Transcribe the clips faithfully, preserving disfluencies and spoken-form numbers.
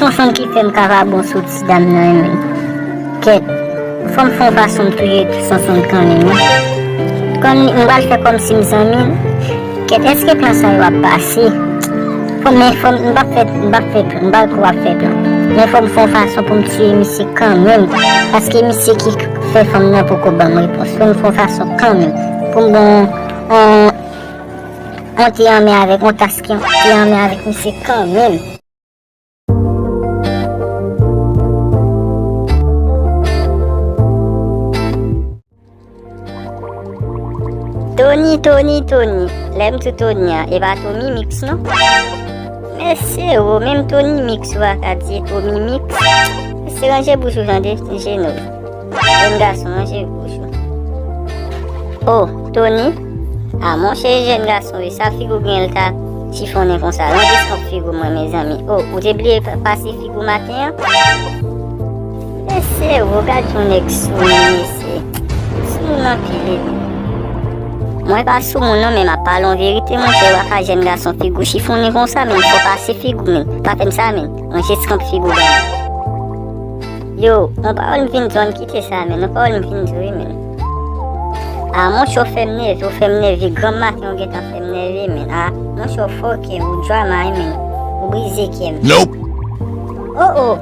Sonson ki fè m ka pa bon sou ti dam nan, men. Kèt, fò m fè yon fason m touye Sonson kanmenm, wi. Kòm m pral fè kòmsi m zanmi l. Kèt, èske plan sa yo ap pase? Fò m, men fò m, m p ap fè, m p ap fè plan, m p ap kou ap fè plan. Men fò m fè yon fason pou m tiye misye kanmenm. Paske misye ki fè fanm nan poko ban m repons. Fò m fè yon fason kanmenm. Pou m bon, on, on te anmen avèk, on taske, on te anmen avèk misye kanmenm. Tony, Tony, Tony. Lè m di Tony a, e pa Tommy Mix, non. Mesye, ou menm Tony Mix, ou pa ka di Tommy Mix. Mesye, ranje bouch ou tande, Jeno. Jèn gason, ranje bouch ou. Oh, Tony? A, monchè, jèn gason, wi, sa figi w gen l ta chifonnen konsa. Ranje skanp figi w mwen, mezanmi. Oh, ou te bliye pa-, pase figi w maten an? Mesye, ou gad yon nèg sou moun, mesye. Sou moun anpil, epi. Mwen pa sou moun, non, men m ap pale yon verite, monchè, w a ka jèn gason, figi w chifonnen konsa, men fò pase figi w, men. Pa fè m sa, men. Ranje skanp figi w ban mwen. Yo, yon pawòl m vin di w, ann kite sa, men. Yon pawòl m vin di w, wi, men. A, monchè, w fè m nève, w fè m nève. Granm maten, w gentan fè m nève, men. A, monchè, w fòkè, ou drama, wi, men. Ou brize kè m. Nope. Oh, oh.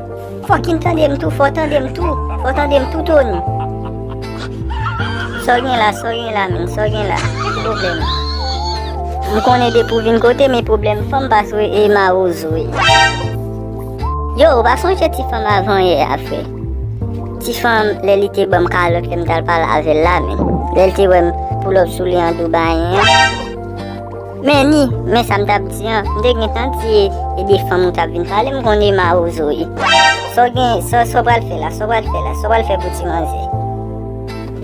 Fòk in tande m tou, fò tande m tou. Fò tande m tou, Tony. Sa w gen la, sa w gen la, men. Sa w gen la. Ki pwoblèm? M konnen depi w vin kote m, e pwoblèm fanm, paske e mawozo, wi. Yo, ou pa sonje ti fanm avan yè a, frè? Ti fanm, lè li te ban m kalòt, lè m t al pale avè l la, men. Lè l te wè m pull up sou li an Dubayen an. Men ni, men sa m t ap di an, m te gentan di e, e de fanm ou t ap vin pale, m konnen mawozo ye. Sa w gen, sa, sa w pral fè la, sa w pral fè la, sa w pral fè pou ti manzè?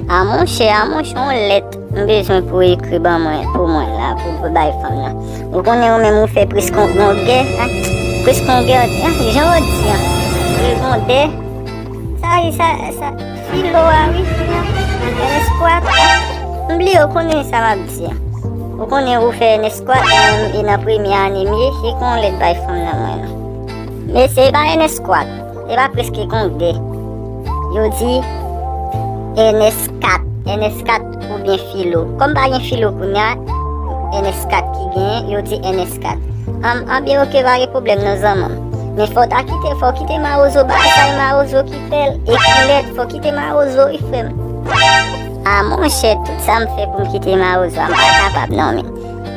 A monchè, a monchè, yon lèt. M bezwen pou ekri ban mwen, pou mwen la, pou, pou bay fanm nan. Ou konnen ou menm ou fè preske yon gè, a, preske yon gè, a, jan w di an. Segondè. Sa, sa, sa, filo a, wi, N S Squad. M bliye, ou konnen sa m ap di an. Ou konnen ou fè N S Squad, e nan premye ane m ye, e kon lèt bay fanm nan mwen la. Men se pa N S Squad. E pa preske kongre. Yo di N S kat, N S kat oubyen filo. Kòm pa gen filo kounye a, N S kat ki genyen, yo di N S kat. An, anben oke, pa gen pwoblèm non zanmi m. Men fò w ta kite, fò w kite mawozo, bagay sa e mawozo ki fè l, ekri lèt, fò w kite mawozo wi frè m. A monchè, tout sa m fè pou m kite mawozo a, m pa kapab non men.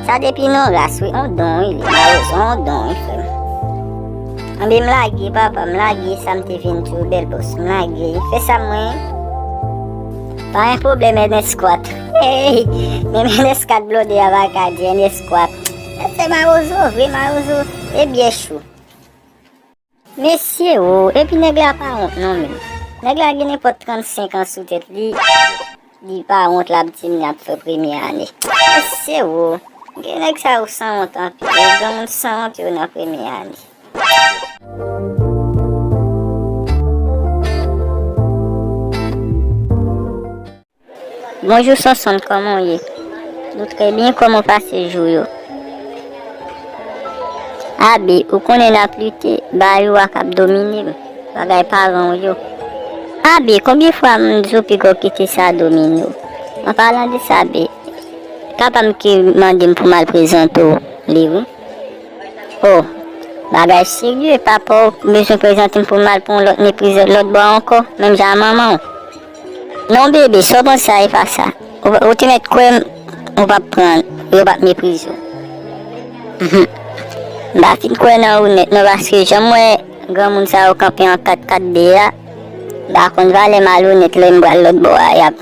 Sa depi nan ras wi, on don wi, li mawozo on don wi frè m. Anben m lage papa, m lage sa m te vin di w bèl bòs, m lage. Fè sa mwen. Pa gen pwoblèm N S Squad. Hey, menm N S kat blonde a pa ka di N S Squad. Se mawozo vre, mawozo e byè chou. Mesye o, epi nèg la pa wont non menm. Nèg la gen nenpòt trannsenk an sou tèt li. Li pa wont l ap di m l ap fè premye ane. Mesye o, gen nèg sa yo sanwont anpil. Gen granmoun sanwont yo nan premye ane. Bonjou Sonsonn, kòman w ye? Nou trè byen, kòman w pase jou yo? Abe, ou konnen n ap lite, ba yo a k ap domine m, bagay paran w yo. Abe, konbyen fwa m di w piga w kite sa domine w? An palan de sa, Abe, papa m ki mande m pou m al prezante w li wi. Oh, bagay serye, papa w bezwen prezante m pou m al pran yon lòt meprize lòt bò ankò, menm jan a manman w. Non bebe, sa w panse a e pa sa. Ou, ou te mèt kwè m, ou p ap pran l, yo p ap meprize w. Mhm. M pa fin kwè nan ou nèt non, paske jan m wè granmoun sa yo kanpe an kat kat de a, m pa konn valè malonèt lè m pral lòt bò a y ap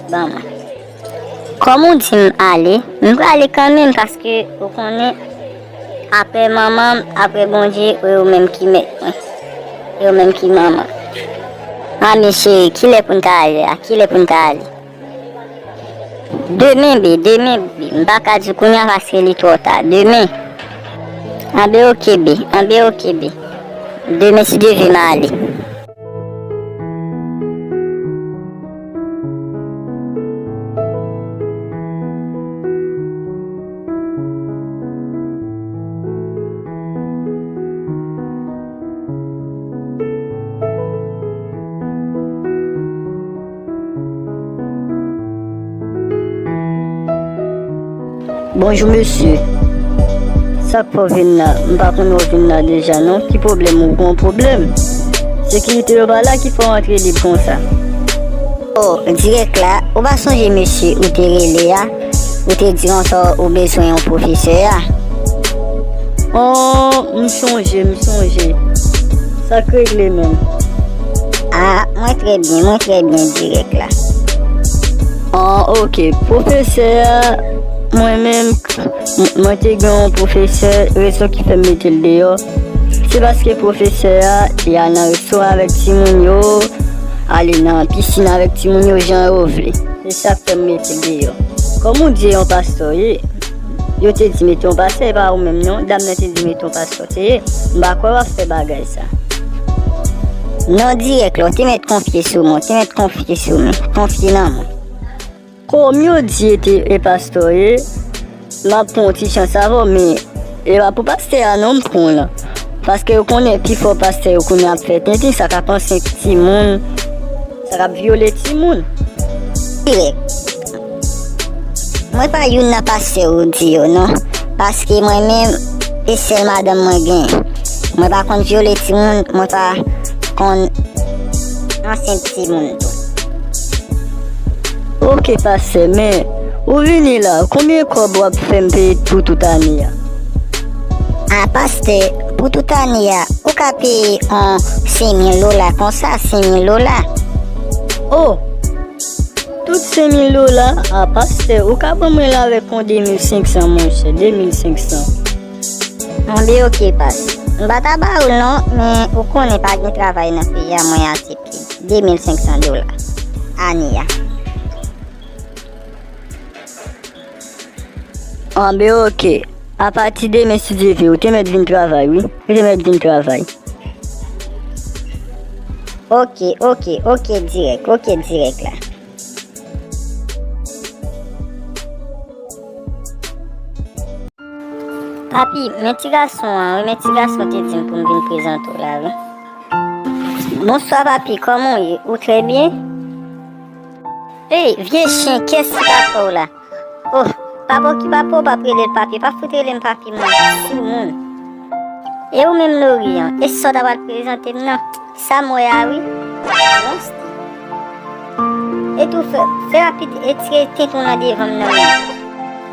ban mwen. Kòm ou di m ale, m prale kanmenm paske ou konnen, apre manman m, apre Bondye, e ou menm ki mèt mwen. E ou menm ki manman m. Anben cheri, kilè pou n ta ale a? Kilè pou n ta ale? Demen, be, demen, be. M pa ka di w kounye a paske li twò ta. Demen. Anben oke, be. Anben oke, be. Demen, si Dye vle, m ale. Bonjou mesye. Sa k fè w vin la? M pa konn ou vin la deja non. Ki pwoblèm? Ou gen yon pwoblèm? Sekirite yo pa la ki fè w antre lib konsa. Oh, dirèk la, ou pa sonje mesye ou te rele a? Ou te di konsa ou bezwen yon pwofesè a? Oh, m sonje, m sonje. Sa k regle menm? Ah, mwen trè byen, mwen trè byen dirèk la. Ah, ok. Pwofesè a, mwen menm, m-, mwen te gen yon pwofesè, rezon ki fè m mete l deyò, se paske pwofesè a, li al nan restoran avèk timoun yo, ale nan pisin avèk timoun yo jan yo vle. Se sa k fè m mete l deyò. Kòm ou di e yon pastè w ye, yo te di mete yon pastè, e pa ou menm non, dam nan te di mete yon pastè w te ye. M pa kwè w ap fè bagay sa. Non, dirèk la, w te mèt konfye sou mwen, w te mèt konfye sou mwen, konfye nan mwen. Kòm yo di e te e pastè w ye, m ap pran yon ti chans avè w, men e pa pou pastè a non m pran w lan. Paske yo konnen pifò pastè yo kounye a ap fè tenten, sa k ap ansent timoun, sa k ap vyole timoun. Dirèk. Mwen pa youn nan pastè ou di yo non. Paske mwen menm, se sèl madanm mwen genyen. Mwen pa konn vyole timoun, mwen pa konn ansent timoun tou. Ok, pastè, men ou vini la, konbyen kòb w ap fè m peye pou tout ane a? A, pastè, pou tout ane a, ou ka peye yon senk mil dola konsa, senk mil dola. Oh, tout senk mil dola? A, pastè, ou ka ban mwen l avèk yon de mil senk san, monchè, de mil senk san. Anben, ok, pastè. M pa ta ba ou l non, men ou konnen pa gen travay nan peyi a, mwen aksepte. De mil senk san dola ane a. Anben, ok. Apati demen, si Dye vle, ou te mèt vin travay, wi. Ou te mèt vin travay. Ok, ok, ok, dirèk, ok, dirèk la. Papi, men ti gason an, wi, men ti gason te di m pou m vin prezante w la, wi. Bonswa, papi, kòman w ye? Ou trè byen? Ey, vye chen, kiyès ki papa w la? Oh, papa w ki papa w, p ap rele l papi, pa fout rele m papi, mwen, timoun. E ou menm, Lorian, e sa w ta pral prezante m nan? Sa m wè a, wi. Monstè. E tou, fè, fè rapid, e tire tenten w lan devan m nan, men.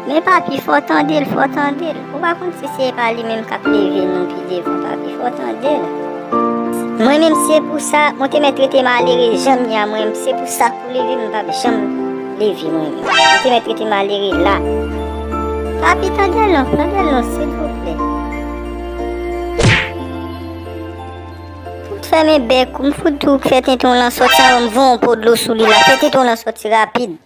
Men papi, fò w tande l, fò w tande l. Ou pa konn si se pa li menm k ap leve nou pi devan, papi, fò w tande l. Mwen menm, se pou sa, mwen te mèt rete malere jan m ye a, mwen menm, se pou sa k pou leve m, m p ap janm leve mwen menm. Mwen te mèt rete malere la. Papi, tande l non, tande l non, silvouplè. Fout fèmen bèk ou, m fout di w fè tenten w lan sòti anvan m voye yon po dlo sou li la. Fè tenten w lan sòti rapid.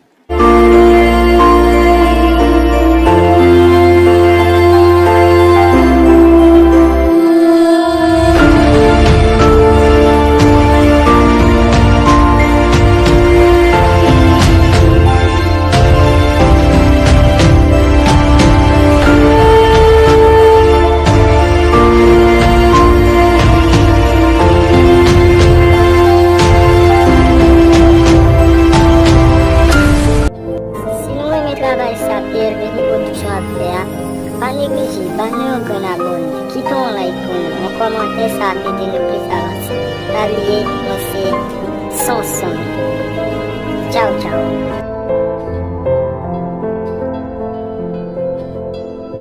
Si nou renmen travay sa P L V P Production ap fè a, pa neglije ba nou yon grenn abòne, kite yon like pou nou, yon kòmantè, sa ap ede nou plis avanse. Pa bliye, mwen se Sonson. Tchaw, tchaw.